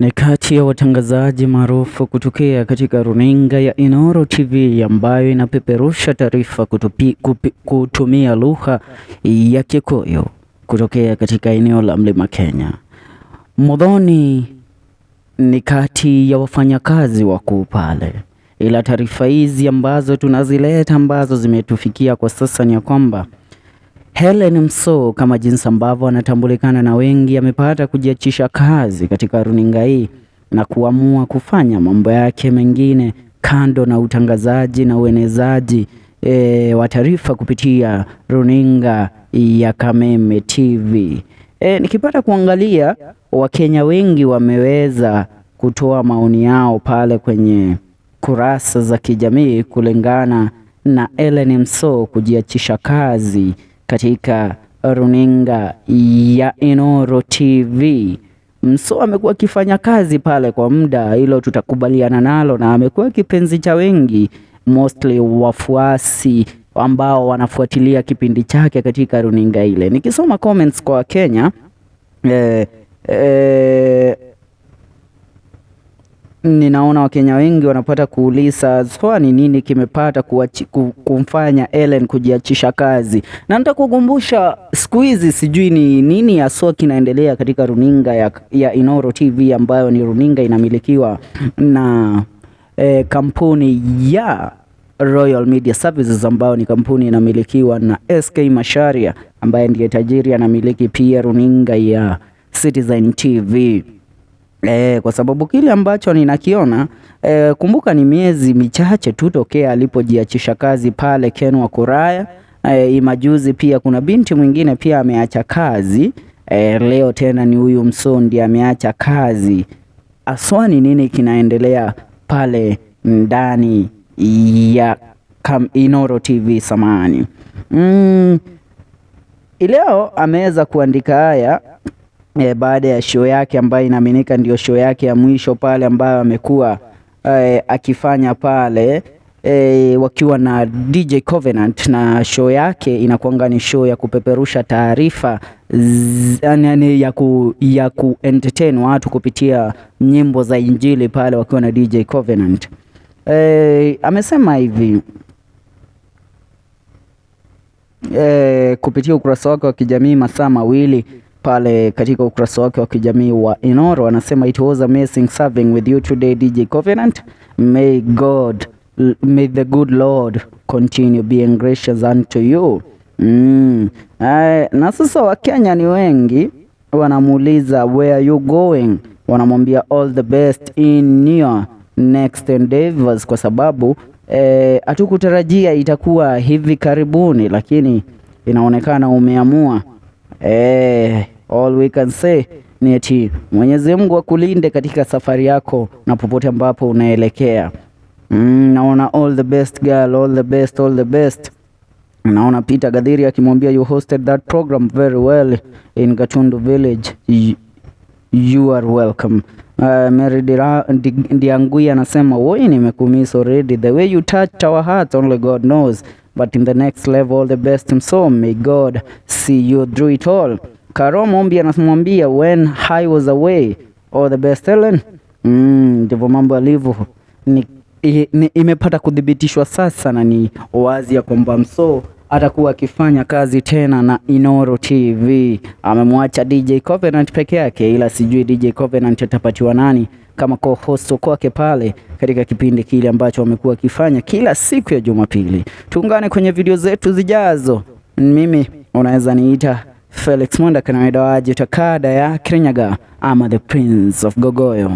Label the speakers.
Speaker 1: Ni kati ya watangazaji maarufu kutokea katika runinga ya Inooro TV ambayo inapeperusha taarifa kutumia lugha ya Kikuyu kutokea katika eneo la Mlima Kenya. Muthoni ni kati ya wafanyakazi wakuu pale, ila taarifa hizi ambazo tunazileta ambazo zimetufikia kwa sasa ni ya kwamba Hellen Msoo kama jinsi ambavyo anatambulikana na wengi amepata kujiachisha kazi katika runinga hii na kuamua kufanya mambo yake mengine kando na utangazaji na uenezaji wa taarifa kupitia runinga ya Kameme TV. Nikipata kuangalia, Wakenya wengi wameweza kutoa maoni yao pale kwenye kurasa za kijamii kulingana na Hellen Msoo kujiachisha kazi katika runinga ya Inooro TV. Msoo amekuwa akifanya kazi pale kwa muda, hilo tutakubaliana nalo, na amekuwa kipenzi cha wengi, mostly wafuasi ambao wanafuatilia kipindi chake katika runinga ile. Nikisoma comments kwa Kenya, ninaona Wakenya wengi wanapata kuuliza swali, nini kimepata kumfanya Hellen kujiachisha kazi? Na nitakukumbusha siku hizi sijui ni nini haswa kinaendelea katika runinga ya Inooro TV ambayo ni runinga inamilikiwa na kampuni ya Royal Media Services ambayo ni kampuni inamilikiwa na SK Macharia ambaye ndiye tajiri, anamiliki pia runinga ya Citizen TV. Kwa sababu kile ambacho ninakiona, kumbuka ni miezi michache tu tokea alipojiachisha kazi pale Ken Wakuraya. Majuzi pia kuna binti mwingine pia ameacha kazi. Leo tena ni huyu Msoo ndiye ameacha kazi. Aswa ni nini kinaendelea pale ndani ya Inooro TV samani? Leo ameweza kuandika haya baada ya show yake ambayo inaaminika ndio show yake ya mwisho pale ambayo amekuwa akifanya pale wakiwa na DJ Covenant, na show yake inakuanga ni show ya kupeperusha taarifa, yani ya ku entertain watu kupitia nyimbo za Injili pale wakiwa na DJ Covenant. Amesema hivi kupitia ukurasa wake wa kijamii masaa 2 pale katika ukurasa wake wa kijamii wa Inooro, anasema, "It was amazing serving with you today, DJ Covenant. May the good Lord continue being gracious unto you." Na sasa Wakenya ni wengi wanamuuliza, "Where are you going?" Wanamwambia all the best in your next endeavors, kwa sababu hatukutarajia itakuwa hivi karibuni, lakini inaonekana umeamua. All we can say ni eti Mwenyezi Mungu akulinde katika safari yako na popote ambapo unaelekea. Naona all the best girl, all the best, all the best. Naona Peter Gadhiri akimwambia, "You hosted that program very well in Gatundu village. You are welcome." Mary Ndiangui anasema, "Woi, nimekumiss already. The way you touched our hearts, only God knows. But in the next level, all the best. So may God see you through it all." Karo Mombi anamwambia, "When I was away, all the best, Hellen." Ndivyo mambo yalivyo. Ni imepata kuthibitishwa sasa na ni wazi ya kwamba Msoo atakuwa akifanya kazi tena na Inooro TV. Amemwacha DJ Covenant peke yake, ila sijui DJ Covenant atapatiwa nani kama co-host kwake pale katika kipindi kile ambacho wamekuwa wakifanya kila siku ya Jumapili. Tuungane kwenye video zetu zijazo. Mimi unaweza niita Felix Mwenda Kanawedawaji Takada ya Kirinyaga ama the Prince of Gogoyo.